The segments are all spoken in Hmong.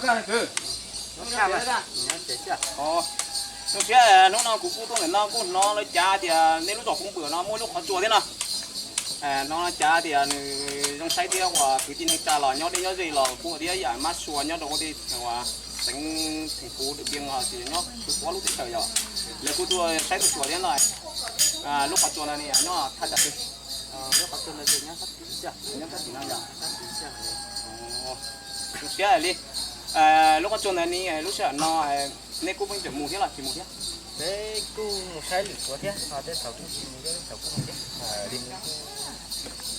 Zoo siab, hnub no kuv kuj tuaj ntawm no kuj hnov lawv cav tias nej lub zos Pov Npwm no muaj lub qhov tsua thiab no. Hnov cav tias nws zoo saib thiab uas kwv tij neej tsa los nyob deb nyob ze los kuj thiab yam mab sua nyob rau tej uas xeev theem kuv Điện Biên los sis nyob puag lub teb chaws yog lawv kuj tuaj saib lub tsua thiab no. Lub qhov tsua no nyob thaj tsam twg? Lub qhov tsua no nyob sab tim no yog. Zoo siab li. Lub qhov tsua ntawd ne lub sij hawm no nej kuj pheej tseem mus thiab los tsis mus thiab? Peb kuj mus saib lwm tsua thiab, ho tej thaum kuj tsis mus thiab, tej thaum kuj mus thiab.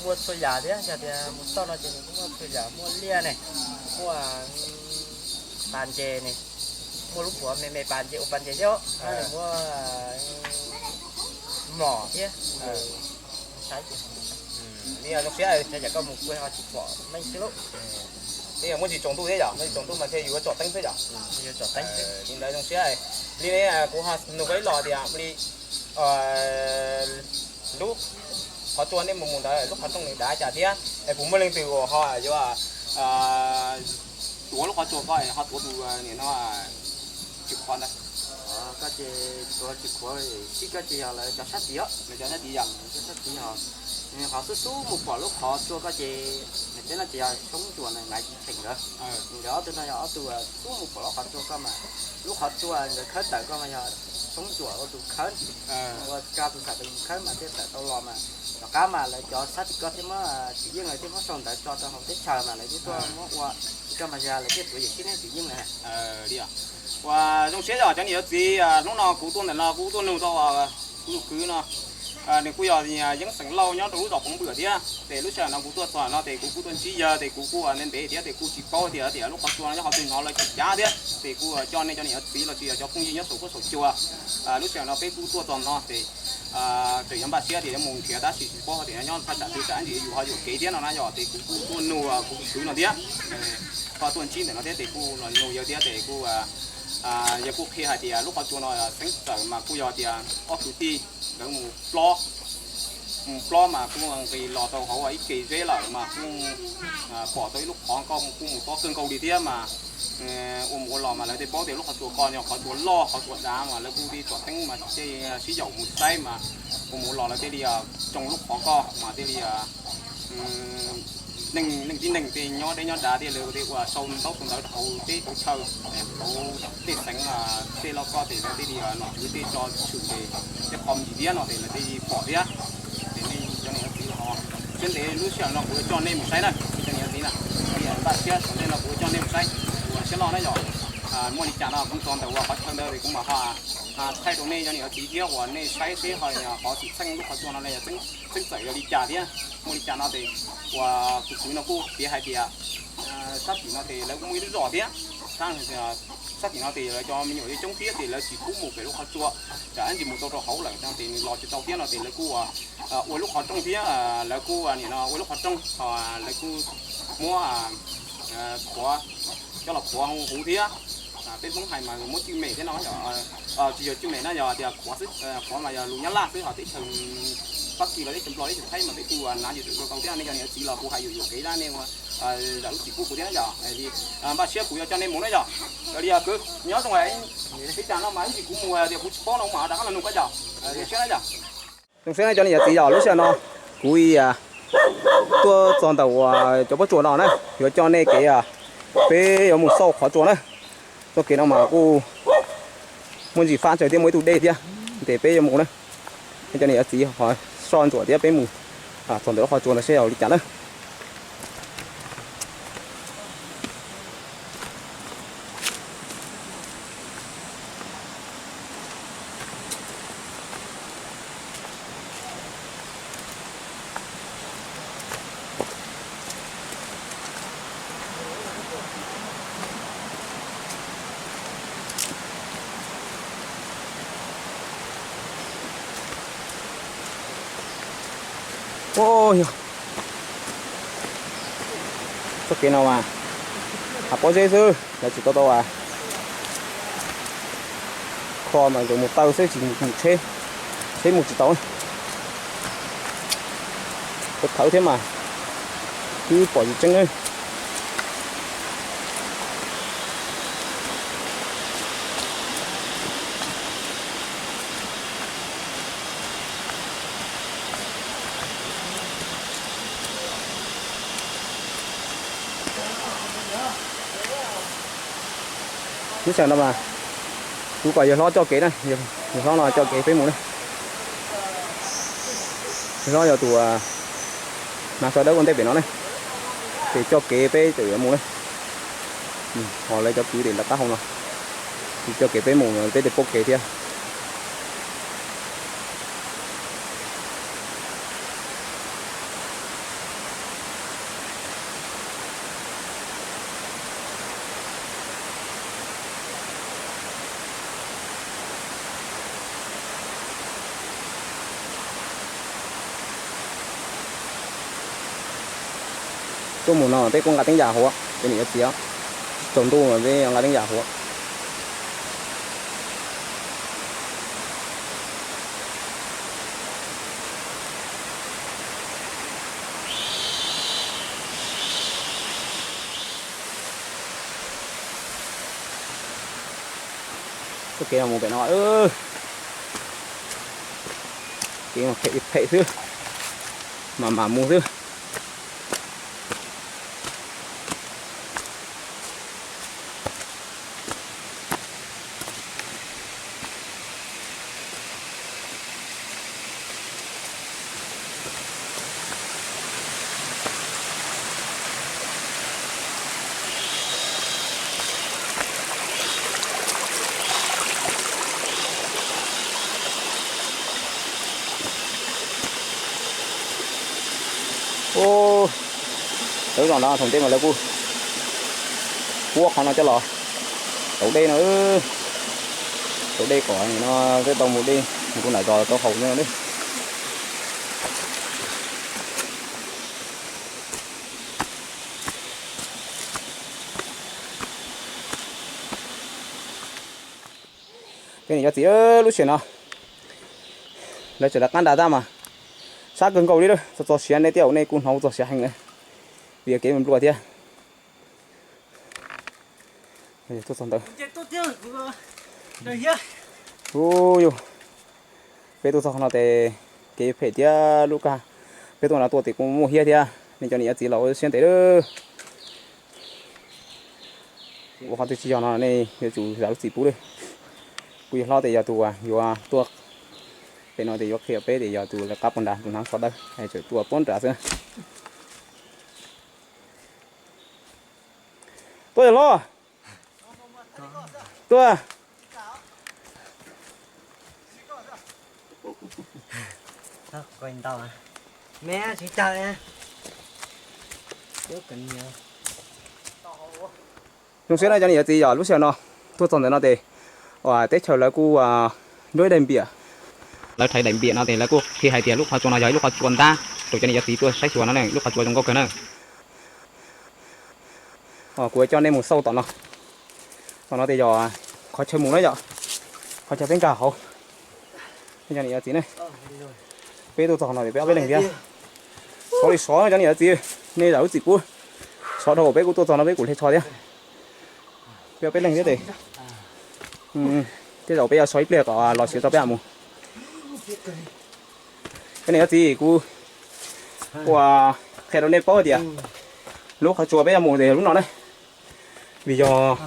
Muaj txhua yam thiab, yog tias mus txoj no ces nws kuj muaj txhua yam, muaj liaj ne, muaj pas ntses ne, muaj lub puav me me pas ntses ua pas ntses thiab, muaj mlom thiab. Saib ces zoo siab, yam koj mus kuj ho tsis pom meej xwb lauj. Muaj tsis tsaus ntuj thiab yom, muaj tsis tsaus ntuj mas thiaj yuav tsom teeb xwb yom. Li ntawd zoo siab. Li ne kuv ho nug koj ib los tias li lub qhov tsua nej mus mus ntawd lub qhov rooj nws dav cas thiab es puas muaj leej twg uas ho yuav tuav lub qhov tsua ko ho tuav tus nim no tsis qhuav ntawd? Koj ces tuav tsis qhuav, sib koj ces yog lawv cov sab tid os, lawv cov sab tid yog, cov sab tid yog. Qhov xub xub mus pom lub qhov tsua ko ces nws teb no ces yog Xyoob Ntsuam na, Naiv Tsis Cheem nkawd. Nkawd ob tug no yog ob tug xub mus pom lub qhov tsua ko mas, lub qhov tsua nkawd khawb tawm ko mas yog Xyoob Ntsuam ua tus khawb, ua Kab tus xam tus mus khawb mas thiaj tawm tau los mas. Tom qab mas lawv cov sab tim ko thiaj muab Tswv Yeej lawv thiaj muab sau ntawv tso rau hauv teb chaws mas lawv thiaj tuaj muab ua, tim ko mas yog lawv thiaj tuav yawm sib neej Tswv Yeej lawm. Ua zoo siab yog cov niam cov txiv, hnub no kuv tuaj ntawm no kuv tuaj nug tau kuv tus kwv no, nws kuj yog yeeb xeem Lauj nyob rau lub zos Pov Npwm thiab. Ces lub sij hawm no kuv tuaj txog no ces kuv kuj tuaj ntsib yawg ces kuv kuj ntev ntev thiab ces kuj tsis paub tias tias lub qhov tsua no nyob qhov twg hnov lawv cav thiab ces kuj coj nej cov niam cov txiv los sis yog cov phooj ywg nyob saum huab saum cua. Lub sij hawm no peb kuj tuaj txog no ces tseem yuav npaj siab tias yuav mus nrhiav tab sis tsis paub tias nyob thaj tsam twg tsam ntsis yuav ho yuam kev thiab no na yog ces kuv kuj tuaj nug kuv tus kwv no thiab. Koj tuaj ntsib ntawm no thiab ces kuj los nug yawg thiab ces kuj yawg kuj qhia hais tias lub qhov tsua no xeeb txawm mas kuj yog tias ob kwv tij nkawd mus plob, mus plob mas kuj nqis los rau hauv ib ke zeb lawm mas kuj pom tau ib lub qhov nkauj kuj mus tob kawg nkaus li thiab mas ua mus ua los mas lawv thiaj paub tias lub qhov tsua ko yog qhov tsua loj qhov tsua dav mas lawv kuj thiaj tsom teeb mas thiaj sib yaum mus saib mas ua mus ua los lawv thiaj li tsoo lub qhov ko mas thiaj li neeg tib neeg tej nyob deb nyob dav thiaj li ua sau ntaub sau ntawv rau hauv teb hauv chaw, hauv tej xeev tej lauj kaub ces lawv thiaj li nom tswv thiaj tso tshwm ces tej qhov me ntsis thiab no ces lawv thiaj li pom thiab. Ces nej cov niam cov txiv ho siab ntev lub sij hawm no kuv yuav coj nej mus saib na, nej cov niam cov txiv na, npaj siab tom ntej no kuv yuav coj nej mus saib. Ua siab loj na yog muaj li cas no kuv txog ntawm uas qhov chaw ntawd ces kuv mam ho thaij rau nej cov niam cov txiv thiab uas nej saib seb ho qhov xwm txheej lub qhov tsua no yog txeeb txawm yog li cas thiab muaj li cas no ces uas tus kwv no kuj piav hais tias sab tim no ces lawv kuj muaj ib lub zos thiab, sab tim no ces lawv cov me nyuam coob thiab ces lawv tsis pub mus pem lub qhov tsua, tsam ib ntsis mus tau rau hauv lawm no ces nws los tsis tau thiab no ces lawv kuj ua lub qhov rooj thiab, lawv kuj nim no ua lub qhov rooj, lawv kuj muab qhuav coj los qhuav huv thiab. Peb Hmoob hais mas muab cwj mem thiab no, tsis yog cwj mem na yog tias qhuav xwb, qhuav mas yog lus Nyab Laj xwb ho teb chaws Fab Kis los teb chaws Nplog teb chaws Thaib mas peb kuj hnav yus txwm tau thiab nej cov niam txiv los kuv hais yuam yuam kev dab nej ua zam lub txim pub kuv thiab na yog li npaj siab kuv yuav coj nej mus na yog. Yog li kwv nyob zoo, ib tsam no mas ib ntsis kuv mus tias kuv tsis paub no kuv mam rov qab los nug koj yog. Zoo siab na yog. Zoo siab na cov niam cov txiv yog lub sij hawm no kuv tuaj txog ntawm uas cov pob tsuas no na, yuav coj nej kev, peb yuav mus xauj qhov tsua na. Txoj kev no mas kuj muaj ntsis fab tsawg thiab muaj ib tug dej thiab, ces peb yuav mus na. Nej cov niam cov txiv ho soj ntsuam thiab peb mus txog ntawm lub qhov tsua no seb yog li cas na. Yog txoj kev no mas hav pob zeb xwb, lawv tsis tau tau kho mas yuav mus taw xwb, tsis mus tsheb, tsheb mus tsis tau. Khawv khawv thiab mas twb pom tsis tseeb. Lub sij hawm no mas kuv kom yawg hlob coj kev na, yawg hlob no coj kev peb mus na. Yawg hlob yog tus hnav so dawb ua ntej pem no na, ces coj kev peb tseem yuav mus na. Ho lawv cov kwv ces lawv qab hauv no, ces coj kev peb mus peb thiaj paub kev thiab. Tuaj mus no peb kuj nqa teeb yam hauv, peb niam yuav txiv, tsaus ntuj mas peb nqa teeb yam hauv. Txoj kev mus pem no, kev phem phem xwb, mam mam mus xwb. Lawv zos no thaum ntej mas lawv kuj puab qhov no coj los tauv dej no, tauv dej kom no peb tau mus dej mus rau nram zos tau haus no. Peb niam cov txiv, lub sij hawm no lawv tseem rov qab nrad tab mas sab kawg nkaus li lawm, txog txog siav nej thiaj ua nej kuj hnov txog siav heev lawm, vim kev nplua thiab. Tuaj txog ntawd, u yug, peb tuaj txog qhov no ces kev phem thiab lub kab, peb tuaj no tuaj ces kuj muaj hiab thiab, nej cov niam cov txiv los ua siab ntev lawm. Ua qhov twg tsis yog no nej yuav tsum zam lub txim pub lawm. Kuv yawg hlob ces yog tus yuav tuaj pem no ces yuav qhia peb ces yog tus lawv qab puag nrad tus hnav so dawb, tseem tuaj puag nrad xwb. Tuaj yawg hlob, tuaj. Zoo siab na cov niam cov txiv, yog lub sij hawm no tuaj txog ntawm no ces teb chaws lawv kuj nruab daim npiam, lawv rhais daim npiam no ces lawv kuj qhia hais tias lub qhov tsua no yog ib lub qhov tsua ntab rau cov niam cov txiv tuaj saib xyuas no, lub qhov tsua zoo nkauj kawg na. Kuv coj nej mus xauj tom no. Tom no ces yog qhov chaw mus na yom, qhov chaw peb nkag hauv. Cov niam cov txiv ne, peb tuaj txog no ces peb ob peb leeg thiab. Sov li sov cov niam cov txiv, nej zam lub txim pub. Sov dhau peb kuj tuaj txog no peb kuj hle tsho thiab. Peb ob peb leeg thiab ces tej zaum peb yuav sov ib pliag kom los siav tso peb mam mus. Cov niam cov txiv, kuv ua qhia rau nej paub tias lub qhov tsua peb yuav mus ces lub no na. Vim yog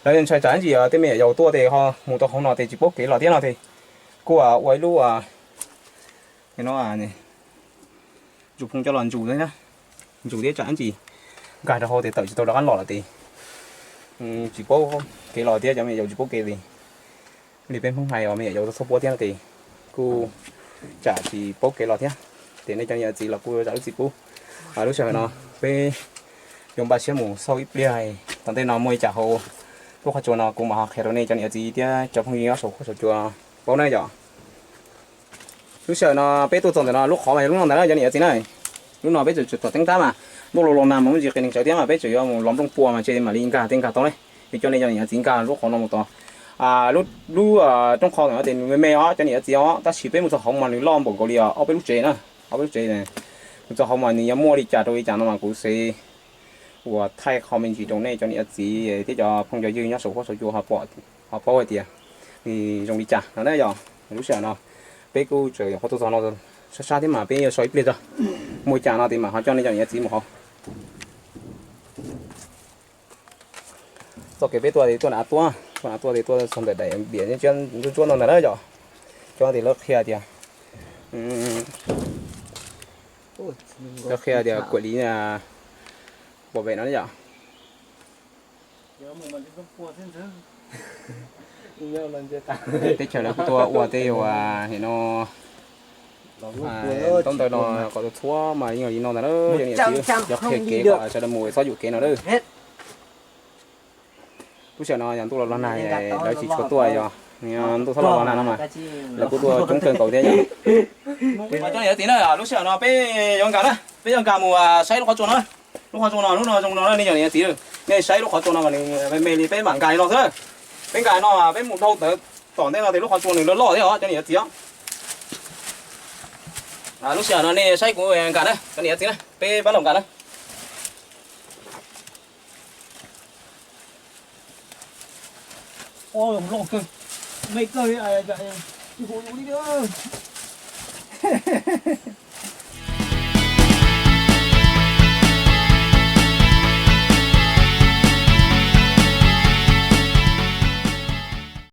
lawv ntshai tsam ntsis tej me nyuam yaus tuaj ces ho mus tau hauv no ces tsis paub kev los thiab no ces kuj ua ib lub ntsuj phooj coj los ntsus, ntsus thiab tsam ntsis nkag rau hauv ces tawm tsis tau rov qab los lawm ces tsis paub kev los thiab cov me nyuam yaus tsis paub kev li. Li peb Hmoob hais os, me nyuam yaus txhob puab thiab no ces kuj tsam tsis paub kev los thiab. Ces nej cov niam txiv los kuj zam lub txim pub. Lub sij hawm no peb yuav npaj siab mus xauj ib pliag, tom ntej no muaj li cas hauv lub qhov tsua no kuv mam ho qhia rau nej cov niam txiv thiab cov phooj ywg nyob saum huab saum cua paub na yom. Lub sij hawm no peb tuaj txog ntawm no lub qhov mas yog lub no ntag na cov niam txiv na. Lub no peb tseem tsom teeb tab mas ntuj los los nag mas muaj ntsis qis neeg tsawv thiab mas peb tseem yuav mus los nplooj pua mas ntshe mam li nkag thiaj nkag tau ne. Es coj nej cov niam txiv nkag lub qhov no mus tod. Lub, lub roob qhov ntawm no ces nws me me os cov niam cov txiv os, tab sis peb mus txog hauv mas nws loj npaum nkaus li ob peb lub tsev na, ob peb lub tsev. Mus txog hauv mas nws yuav muaj li cas rau li cas no mas kuv xav uas thaij qhov me ntsis rau nej cov niam cov txiv thiab cov phooj cov ywg nyob saum huab saum cua ho paub hais tias nws zoo li cas no na yom. Lub sij hawm no peb kuj tseem qhuav tuaj txog no sab sab thiab mas peb yuav so ib pliag tso, muaj li cas no ces mam ho coj nej cov niam cov txiv mus hauv. Tau kev peb tuaj, tuaj nav tuaj, tuaj nav tuaj, tuaj txog ntawm daim diam ntsuab ntsuab no ntag na yom. Cov tim lawv qhia tias, lawv qhia tias kuam li pov pem no yom. Teb chaws lawv kuj tuaj ua tej uas nim no ntaub ntawv no kom txhua mas yeej li no ntag na. Cov niam txiv, cov qhia kev kom sawv daws mus txhob yuam kev no na. Lub sij hawm no yog ntuj los los nag, lawv tsis tshua tuaj, yog ntuj txhob los los nag no mas lawv kuj tuaj coob kawg nkaus thiab yom. Cov niam txiv na, lub sij hawm no peb yuav nkag na, peb yuav nkag mus saib lub qhov tsua no. Lub qhov tsua no lub no zoo no nej cov niam txiv, nej saib lub qhov tsua no mas nws me me li, peb mam nkag li no xwb. Peb nkag no peb mus dhau tawm tom ntej no ces lub qhov tsua nws loj loj thiab os cov niam txiv. Lub sij hawm no nej saib kuv nkag na cov niam txiv na, peb pab los nkag na. Loj kawg, me kawg li, hu li.